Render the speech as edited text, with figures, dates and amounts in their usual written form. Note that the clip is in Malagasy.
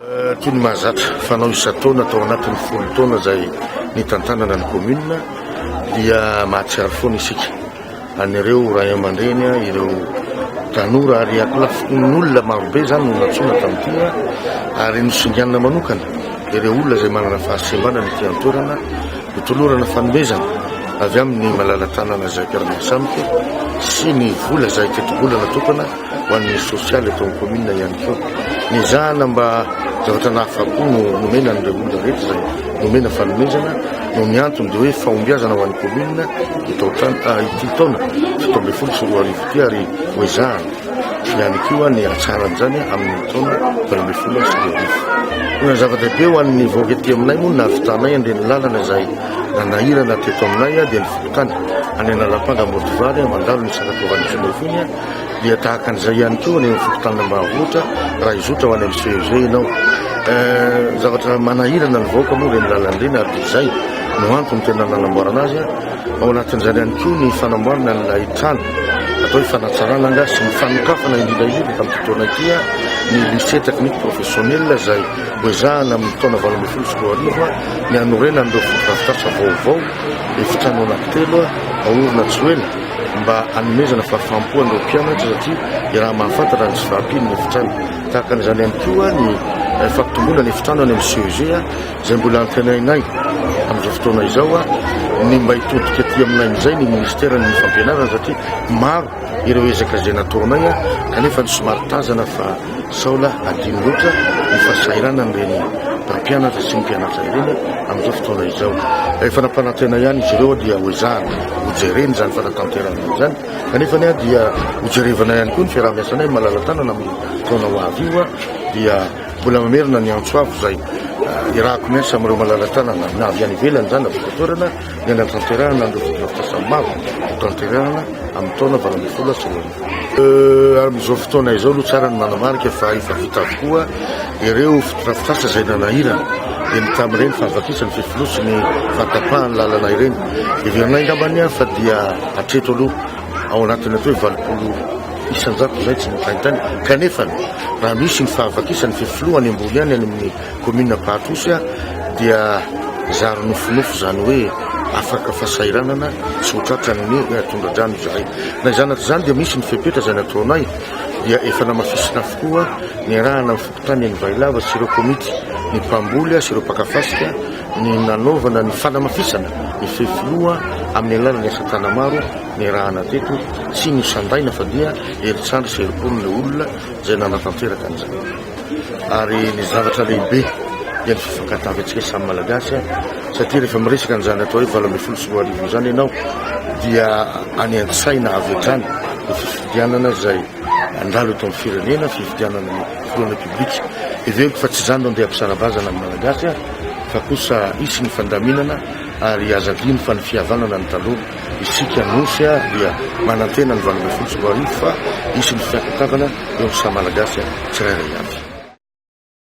Toy ny mahazatra, fanao isan-taona tao anatin'ny 10 taona izay nitantanana ny commune dia mahatsiaro foana isika an'ireo ray aman-dreny, ireo tanora ary ankolafin'olona marobe izany no nantsoina tamin'ity ary nosinganina manokana ireo olona izay manana fahasembanana ety an-toerana hotolorana fanomezana avy amin'ny malala-tanana izay mpiara-miasa amiko sy ny vola izay tetibola natokana ho an'ny sosialy eto amin'ny commune ihany koa. Nezahana mba zavatra nahafapo no nomena an'ireo olona rehetra izay nomena fanomezana noho ny antony dia hoe fahombiazana ho an'ny commune ity taona 2017 ity ary hoezahana ihany koa ny hatsaran'izany amin'ny taona 2018. Ny zava-dehibe ho an'ny vahoaka ety aminay moa ny nahavitanay an'ireny lalana izay nanahirana teto aminay dia ny fokontany any Analapanga Ambodivary mandalo ny Sakakovan'i Genève iny Dia tahaka an'izay ihany koa any amin'ny fokontany Ambanivohitra raha hizotra ho any amin'ny CEG ianao. Zavatra manahirana ny vahoaka moa ireny lalana ireny ary dia izay no antony tena nanamboarana azy. Ao anatin'izany ihany koa ny fanamboarana an'ilay trano atao hoe fanatsarana angaha sy ny fanokafana indrindra indrindra tamin'ity taona ity ny lycée technique professionnel izay hoezahana amin'ny taona 2018 ny hanorenana ireo fotodrafitrasa vaovao efitrano anankitelo aorina tsy ho ela. mba hanomezana fahafaham-po an'ireo mpianatra satria iaraha mahafantatra ny tsy fahampian'ny efitrano. Tahaka an'izany ihany koa ny fampitomboana ny efitrano any amin'ny CEG izay mbola antenainay amin'izao fotoana izao ny mba hitodika aty aminay amin'izay ny ministeran'ny fampianarana satria maro ireo ezaka izay nataonay kanefa ny somary tazana fa Saola adino loatra ny fahasahiranan'ireny mpampianatra sy ny mpianatra ireny amin'izao fotoana izao. Efa nampanantena ihany izy ireo dia hoezahana hojerena izany fanatanterahana izany kanefa ny dia hojerevana ihany koa ny fiaraha-miasanay malala-tanana amin'ny taona ho avy io dia mbola mamerina ny antso avo izay irahako miasa amin'ireo malala-tanana na avy any ivelany izany na avy eto an-toerana ny hanatanterahana an'ireo fotodrafitrasa maro hotanterahana amin'ny taona 2018. Amin'izao fotoana izao aloha tsara ny manamarika fa efa vita avokoa ireo fotodrafitrasa izay nanahirana dia ny tamin'ireny fahavakisan'ny fefiloha sy ny fahatapahan'ny lalana ireny. Heverinay angambany fa dia hatreto aloha ao anatin'ny atao hoe 80% izay tsy mitaintaina kanefa raha misy ny fahavakisan'ny fefiloha any ambony any any amin'ny Commune Ampahatrosy dia zary nofinofy izany hoe afaka fahasahiranana tsy ho tratran'ny tondra-drano izahay. Na izany na tsy izany dia misy ny fepetra izay nataonay dia efa namafisina avokoa niarahana amin'ny fokontany eny Vahilava sy ireo komity ny mpamboly sy ireo mpaka fasika ny nanaovana ny fanamafisana ny fefiloha amin'ny alalan'ny asa tanamaro niarahana teto tsy nosandaina fa dia herin-tsandry sy herim-pon'ilay olona izay nanatanteraka an'izany. Ary ny zavatra lehibe dia ny fifankatiavantsika samy Malagasy satria rehefa miresaka an'izany atao hoe 2018 izany ianao dia any an-tsaina avy hatrany ny fifidianana izay handalo eto amin'ny firenena, fifidianana ny filohan'ny Repoblika. Heveriko fa tsy izany no andeha hampisara-bazana ny Malagasy fa kosa hisy ny fandaminana ary aza adino fa ny fihavanana ny taloha. Isika Nosy dia manantena ny 2018 fa hisy ny fifankatiavana eo amin'ny samy Malagasy tsirairay avy.